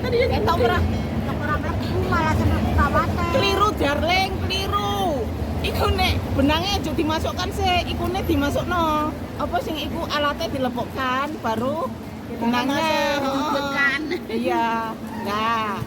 Ketok ora? Ora mlebu malah sampe kawate. Keliru darling, keliru. Iku nek benangnya aja dimasukkan sih, ikune dimasukno. Apa sing iku alatnya dilepokkan baru benangnya Dilepokkan. Iya. Nah.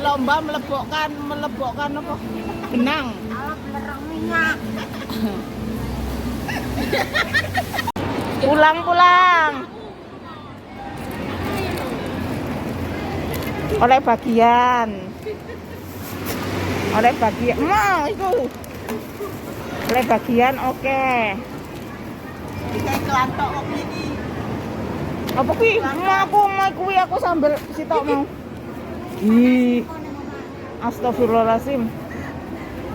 Lomba melebokkan, melebokkan apa? Benang. Alah belerang minyak. Pulang-pulang. Oleh bagian. Oleh bagian. Mau itu. Oleh bagian oke. Dikai kelantok kok iki. Apa kuwi? Mau aku mau kuwi aku sambil sitok mau. Ih. Astagfirullahalazim.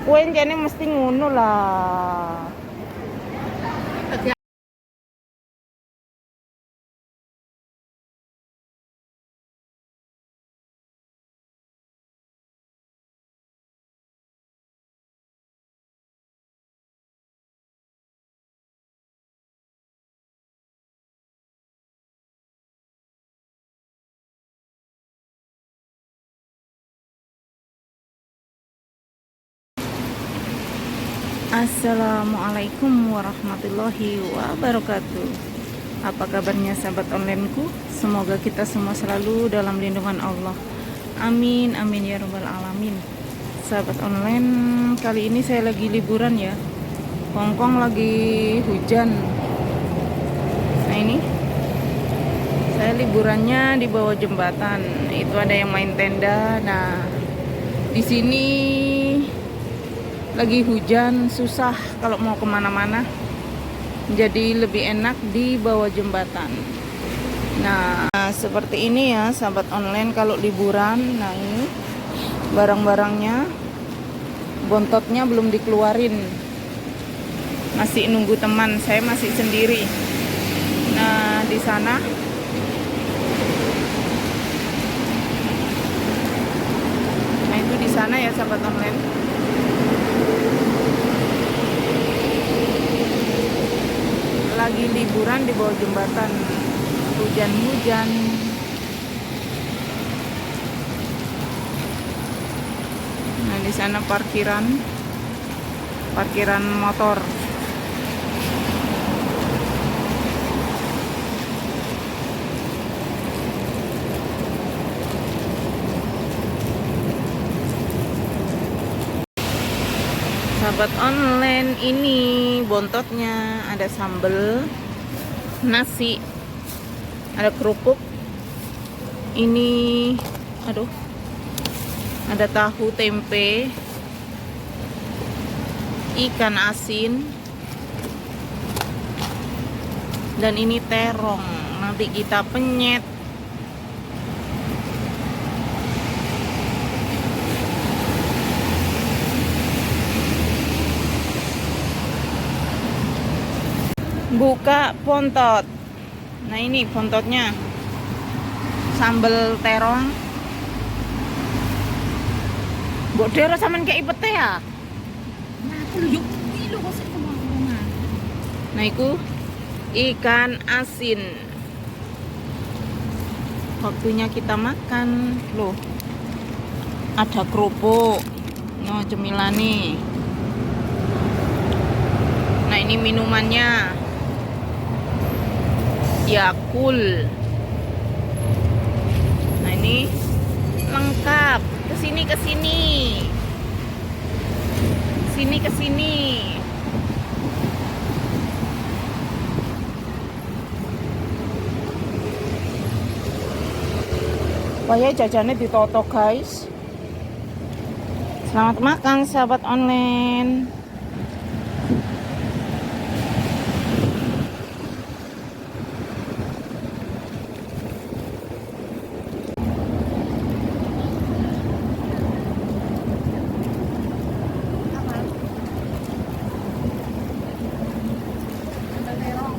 Kowe kene mesti ngono lah. Assalamualaikum warahmatullahi wabarakatuh. Apa kabarnya sahabat onlineku? Semoga kita semua selalu dalam lindungan Allah. Amin amin ya rabbal alamin. Sahabat online, kali ini saya lagi liburan ya. Hongkong lagi hujan. Nah ini saya liburannya di bawah jembatan. Itu ada yang main tenda. Nah di sini lagi hujan, susah kalau mau kemana-mana, jadi lebih enak di bawah jembatan. Nah seperti ini ya sahabat online kalau liburan. Nah ini barang-barangnya, bontotnya belum dikeluarin, masih nunggu teman, saya masih sendiri. Nah di sana nah itu di sana ya sahabat online. Lagi liburan di bawah jembatan, hujan-hujan. Nah di sana parkiran motor. Sahabat online, ini bontotnya ada sambel, nasi, ada kerupuk, ini aduh ada tahu tempe, ikan asin, dan ini terong. Nanti kita penyet. Buka bontot. Nah ini bontotnya, sambel terong. Mbok dero sampean kei pete ya? Nah, aku lho yo kuwi lho kok sik ngomong. Nah iku ikan asin. Waktunya kita makan. Loh, ada kerupuk. No cemilane. Nah ini minumannya Yakul. Nah ini lengkap. Kesini kesini. Sini kesini. Wah ya jajannya ditoto guys. Selamat makan sahabat online. Sambel terong.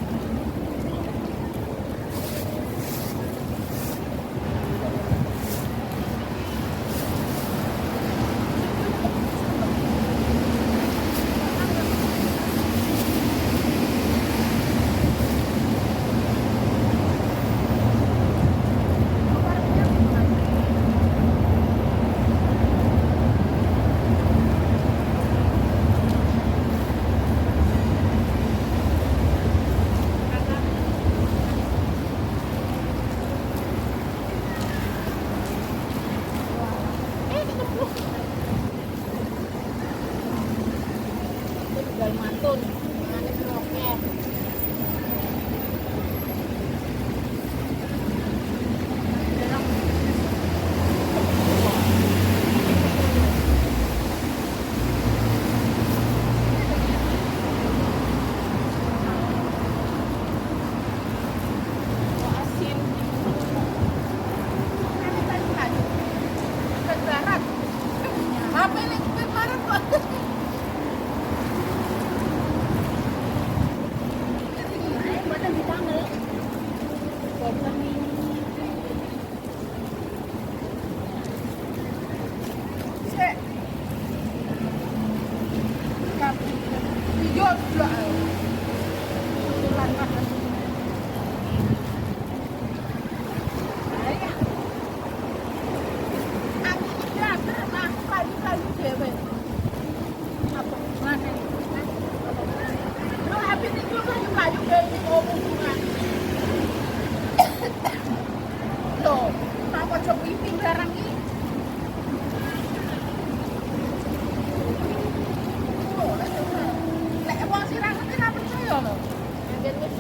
Wis.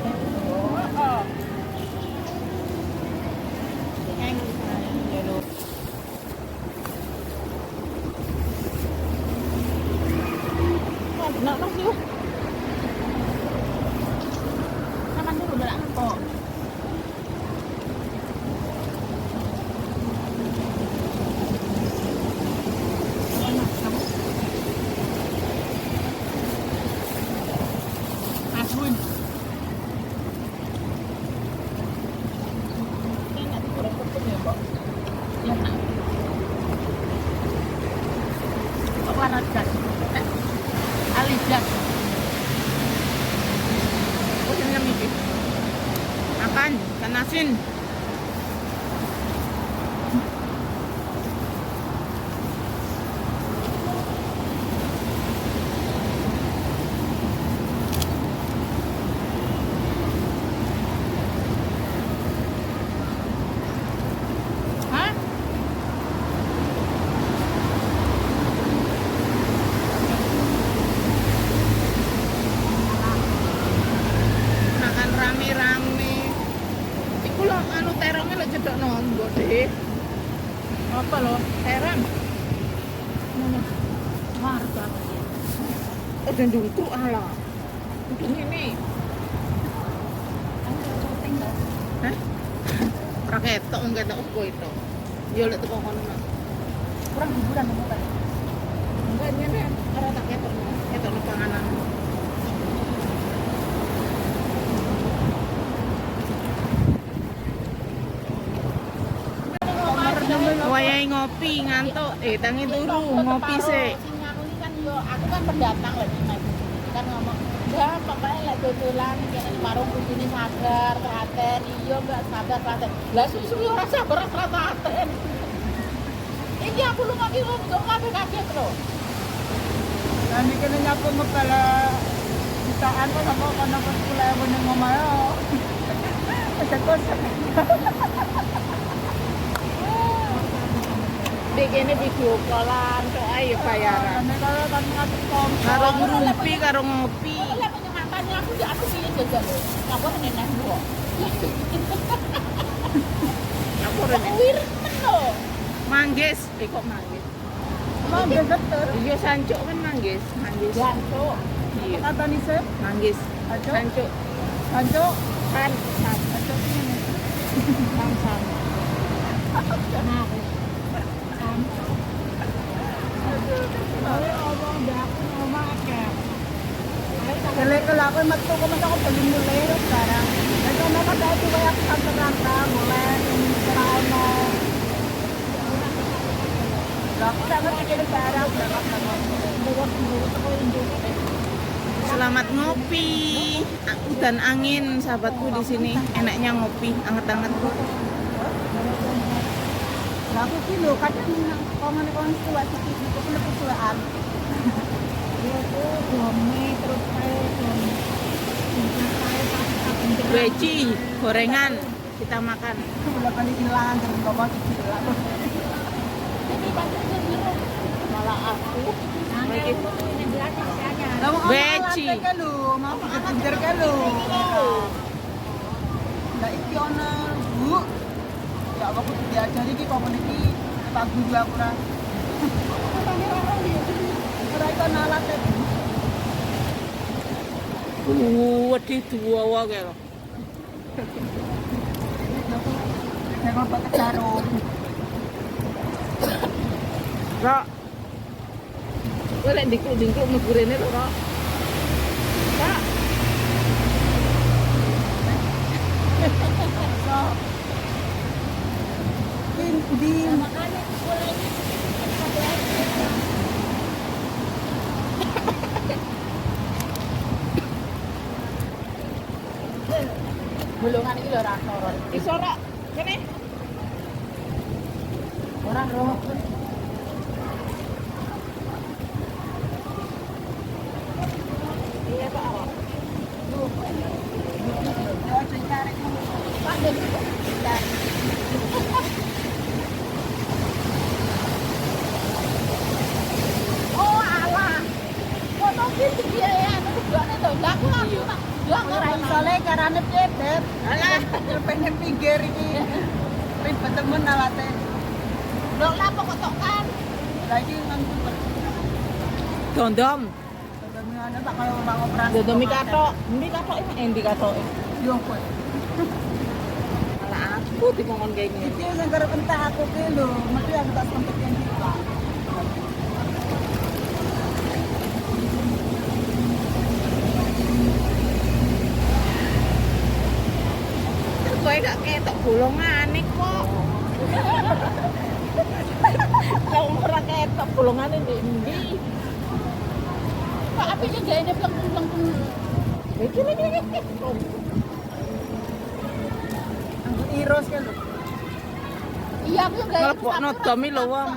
Heeh. Nak mas yuk. Sama dulu udah kok. Asun. Ini nanti goreng kecil ya, Mbok. Ya, nak. Kok warna jas? Ali jas. Oh, nyam iki. Makan, ikan asin. Hah? Makan rame-rame. Iku lho anu terongnya lho cedok nonggo, Dik. Apa lho? Terong. Warga. Aja njungkruk ala. Kudu ngene. Aku coteng to. Hah? Ora ketok wong ketok opo itu. Ya lek teko kono Mas. Kurang hiburan apa ta? Enggak ngene ora tak ketok. Ketok panganan. Wayahe ngopi ngantuk, tangi turu ngopi sik. Sing aku ini kan yo, aku kan pendatang lagi main kan ngomong, "Ya, pokoknya lek dodolan kene di warung kudune sabar, telaten." Iya, Mbak, sabar, telaten. Lah suwi-suwi ora sabar ora telaten. Iki aku lunga ki kok kabeh kaget lho. Lah niki kene nyapu ngebala jutaan kok sama kono kok 10.000 ning omah yo. Aja kosong. Dek kene video callan tok ae ya bayaran. Nek kalau kan ngatur kompor. Karo ngrumpi karo ngopi. Lek penyemangatan aku ya aku piye jajal lho. Ngapa rene kok. Aku rene. Wir men lho. Manggis, kok manggis. Manggis betul. Iya sancuk kan manggis, manggis. Jancuk. Iya. Kata nih Manggis. Sancuk. Sancuk. Sancuk. Kan san Sancuk ini. san. Nah, jancuk. Jelek kalau aku metu kok masa aku beli mulai sekarang. Dan kalau kan dadi kaya aku sampe rangka mulai ora ono. Lah aku ora ngerti kene barang Selamat ngopi. Udan angin sahabatku di sini. Enaknya ngopi anget-anget. Lah aku ki lho kadang kongane-kongane suwek sithik iku kena kesuwekan. Weci, gorengan kita makan. Bola bali ilang terus ngomong iki ilang. Jadi pancen sendiri. Malah aku. Lah wong Weci. ana lho, mau dikejar kae lho. Lah iki ana, Bu. Ya Allah kudu diajari iki kok ngene iki tak guru aku ora. Ora iso nalat e. Wedi duwawa kae lho. Nek kok kejarum. Rok. Kowe lek ndingkluk-ndingkluk mlebu rene lho, Rok. Rok. So. Di Makanya mulainya sedikit-sedikit satu aja. Bolongan iki lho ora sorot. Iso Rok. Kene. Ora roh. Iya Pak Awak. yo aja tarik. Pak Dewi kok ditarik. Oh alah. Kono ki piye ya anu kebane to. Lah aku langsung tak. Lah Ora iso le Carane piye, Beb? Alah. Pengen pinggir iki. Ribet temen alate. Lho lah kok tokan. Lah iki nang Dondom. Dondome tak kaya ora operasi. Dondomi kathok. Endi kathoke? Endi kathoke? Yo kowe. Malah aku dikongkon kayak ngene. Iki sing karep entah aku ki lho, mesti aku tak sempet yang kita. Kowe gak ketok bolongane kok. Lah ora ketok bolongane ndek endi? Pak api iki gaene pleng-pleng. Iki iki iki. Anggo iros ki lho. Iya aku yo gawe. Mlebokno domi lho wong.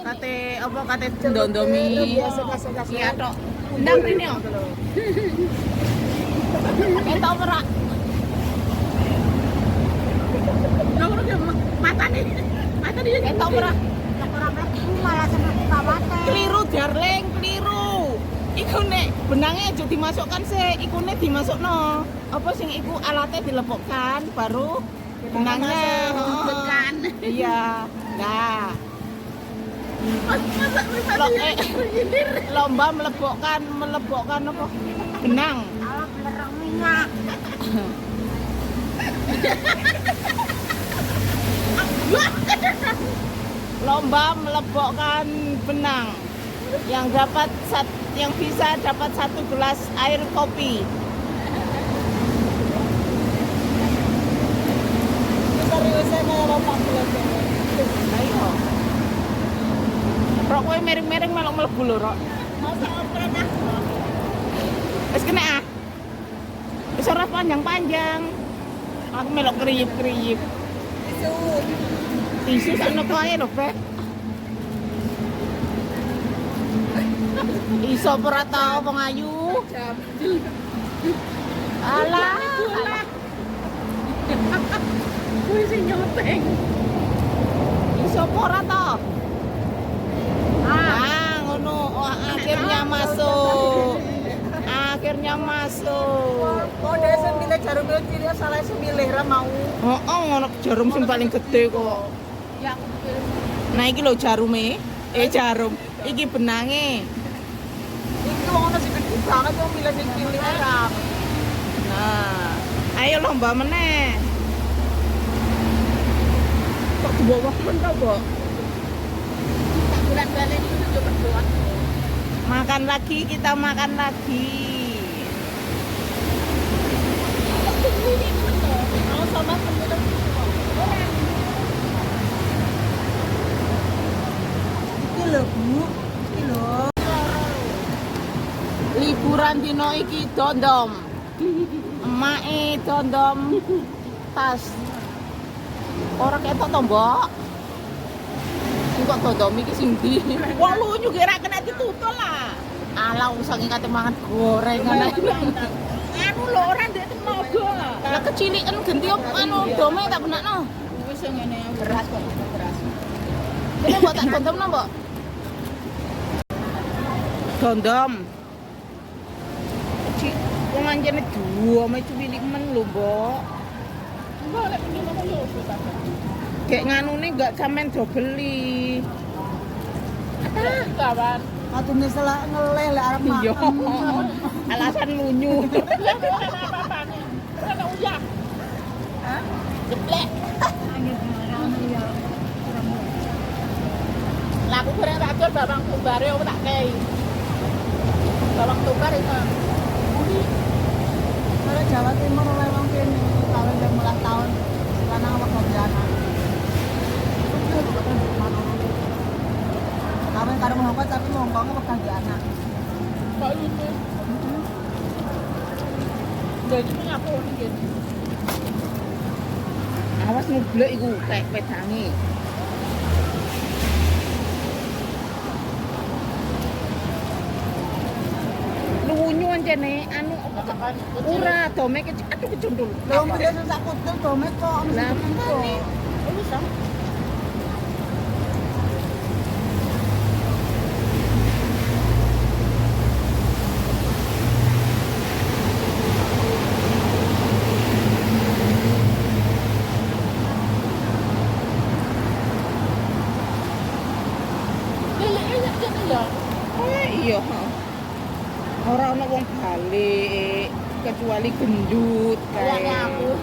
Kate apa kate ndondomi. Biasa-biasa. Iya tok. Ndang rene yo. Ketok ora? Lho ngono ki matane. Matane yo Ketok ora? Ora mlebu malah sampe kawate. Keliru darling, keliru. Iku nek benangnya aja dimasukkan sih, ikune dimasukno. Apa sing iku alatnya dilebokkan baru benangnya. Dilebokkan. Iya. Nah, Masa lomba melebokkan apa? Benang. Alah belerang minyak. Lomba melebokkan benang. Yang dapat yang bisa dapat 1 gelas air kopi. Seriusnya kaya bapak gelas. Ayo. Rok kowe miring-miring melok mlebu lho, Rok. Masa operan aku. Wis kena ah. Wis ora panjang-panjang. Aku melok kriyip-kriyip. Tisu. Tisu sakno kae lho, Beb. Iso ora tau wong ayu. Alah. Alah. Kuwi sing nyoteng. Iso ora to? Ah, ngono. Oh, akhirnya masuk. Akhirnya masuk. Kok dia sing milih jarum cilik salah sing milih ra mau. Heeh, ngono jarum sing paling gede kok. Ya aku pikir Nah, iki lho jarume. Jarum. Iki benange. Iki wong ono sing gede banget wong milih sing cilik ora. Nah, ayo lomba meneh. Kok dibawa men to, Mbok? tak bulan balen iki yo berdoa. Makan lagi, kita makan lagi. Kok tunggu iki men to. Mau sama sembilan ora. Iki lho, Bu. Iki lho. Liburan dino iki dondom. Emake dondom tas. Ora ketok to, Mbok? Sing kok dondom iki sing ndi? Wah, lunyu ge ra kena ditutul lah. Alah wong saking kate mangan gorengan. Anu lho ora ndek tenaga. Lah keciliken genti anu dome tak benakno. Wis ngene beras kok beras. Kene mbok tak dondomno, Mbok. Dondom. Cik, wong anjene dome cuwilik men lho, Mbok. Mbok lek mending aku yo wis ta. Kayak nganune enggak sampean do beli. Kawan. Atune salah ngeleh lek arep Iya. makan. Alasan lunyu. Lah ora apa-apane. Ora uyah. Hah? Jeblek. Lah aku goreng tak adol bawang tumbare aku tak kei. Bawang tumbar itu. Kalau Jawa Timur oleh wong kene kawin jam ulang tahun lanang apa ganti anak. Kawin karo wong Hongkong tapi wong Hongkong apa ganti anak. Kok lucu. Jadi ngaku iki. Awas ngublek iku kayak pedange. Lunyu ancene anu apa ora dome kecil aduh kecundul. Lha wong milih sing sak kutul dome kok ono Lah sing mangkane. Wis ah. Ono wong balik kecuali gendut kae. Kayaknya aku.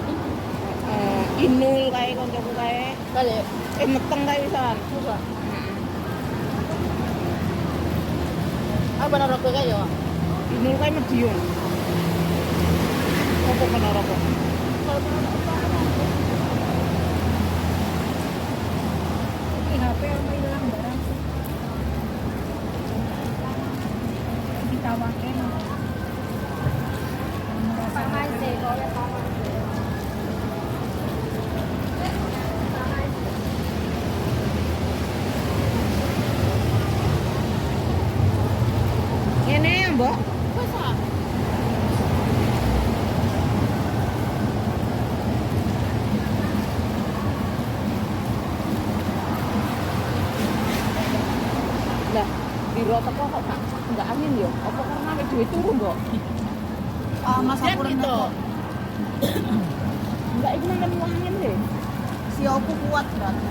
Heeh, Inul kae koncoku kae. Balik. Eh meteng kae wisan. Susah. Heeh. Aku bener rokok kae yo. Inul kae Medion. Apa kena rokok? Iki HP ono ilang barang. Ditawake no. Ngene ya, Mbok. Wes ah. Lah, di teko kok gak enggak angin yo. Apa karena awake dhewe turu, Mbok? Ah, Mas Hujan aku gitu. Enggak iku nang angin deh. Sioku kuat berarti.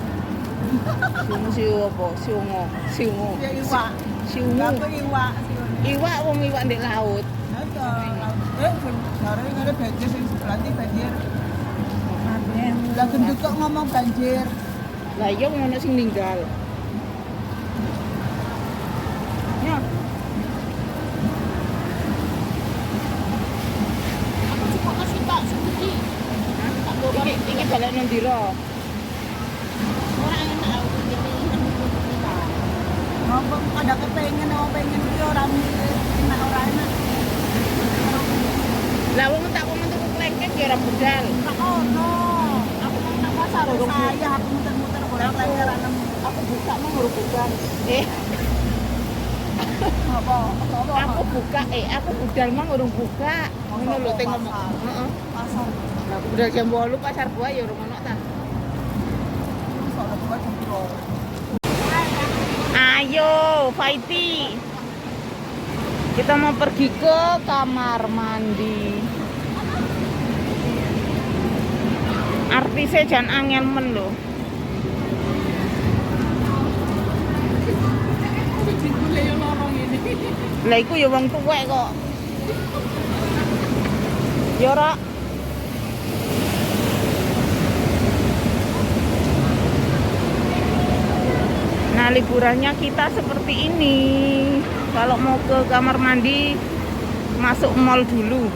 Siungu siu apa? Siungu, siungu. Ya iwak. Siungu. Aku iwak siune. Iwak wong iwak ndek laut. Eh, jare ngene banjir sing sebelah iki banjir. Lah gendut kok ngomong banjir. Lah iya wong ono sing ninggal. Ya, Aku cukup nasi tak segede. Tak bawa iki iki balik nang ndira. Ora enak aku ngene kita. Ngomong ada kepengen, ngomong pengen iki ora milih enak ora enak. Lah wong tak wong tuku klengkeng ya ora budal. Tak ono. Aku mau nang pasar urung buka. Saya aku muter-muter ora klengker nemu. Aku buka mau urung budal. Eh, Apa? Apa? aku buka aku budal mang urung buka. Ngono lho teng ngomong. Heeh. Pasar. Lah aku budal jam 8 pasar buah ya urung ono ta. Soalnya buka jam piro? Ayo, fighting. Kita mau pergi ke kamar mandi. Artisnya jangan angel men loh. Lah iku ya wong tuwek kok. Ya ora. Nah, liburannya kita seperti ini. Kalau mau ke kamar mandi, masuk mall dulu.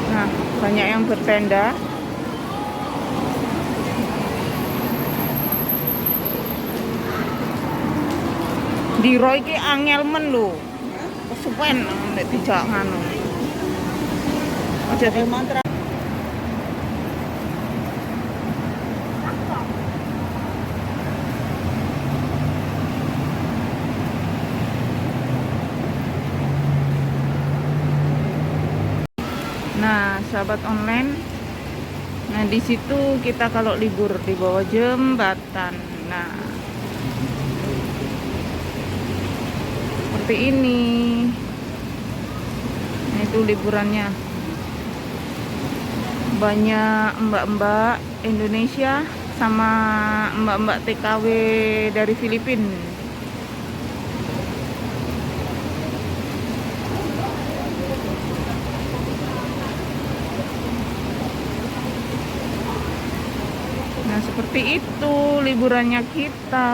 Nah, banyak yang bertenda. Diro iki angel men lho. Kesuwen nek dijak nganu. Aja di Mantra. Nah, sahabat online. Nah, di situ kita kalau libur di bawah jembatan. Nah, seperti ini. Nah, itu liburannya. Banyak mbak-mbak Indonesia sama mbak-mbak TKW dari Filipina. Nah, seperti itu liburannya kita.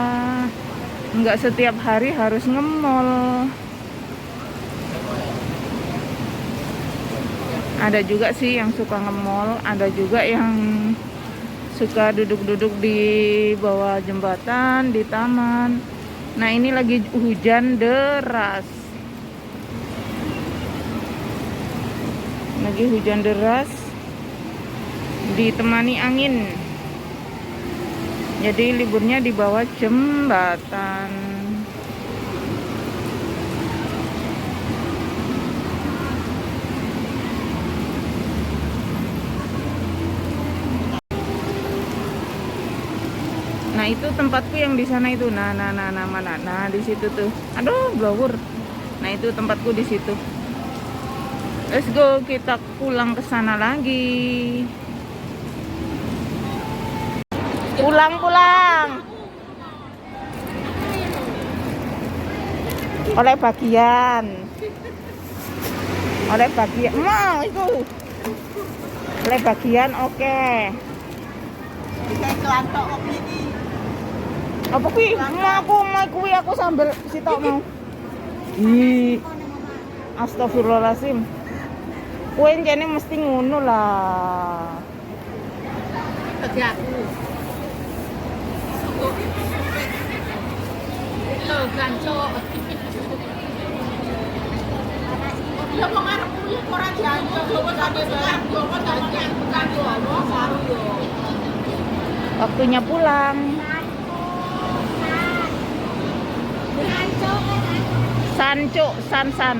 Nggak setiap hari harus nge-mall. Ada juga sih yang suka nge-mall, ada juga yang suka duduk-duduk di bawah jembatan, di taman. Nah, ini lagi hujan deras. Lagi hujan deras, ditemani angin. Jadi liburnya di bawah jembatan. Nah, itu tempatku yang di sana itu. Nah, nah, nah, nah, mana? Nah, di situ tuh. Aduh, blawur. Nah, itu tempatku di situ. Let's go, kita pulang ke sana lagi. Pulang, pulang. Oleh bagian. Oleh bagian. Mau iku. Oleh bagian oke. Kayak kelantok kok iki. Apa kuwi? Mau aku mau kuwi, aku sambel sitok mau. Ih. Astagfirullahalazim. Kowe jane mesti ngono lah. Bagi aku. Lho, gancok. Ya mau ngarep kuwi ora jancok, kok sampe barang kok sampe bukan saru yo. Waktunya pulang. Sanco, san san.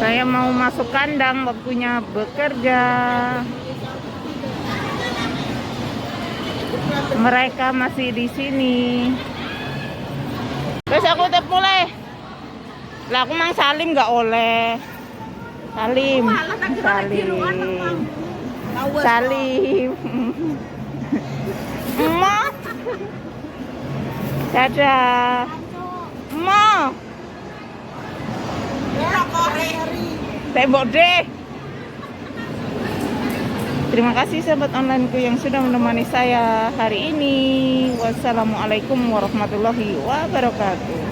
Saya mau masuk kandang, waktunya bekerja. Mereka masih di sini. Terus aku tetep mulai. Lah, aku mang salim nggak oleh. Salim. Salim. Salim. Emak. Dadah. Emak. Tembok deh. Terima kasih sahabat onlineku yang sudah menemani saya hari ini. Wassalamualaikum warahmatullahi wabarakatuh.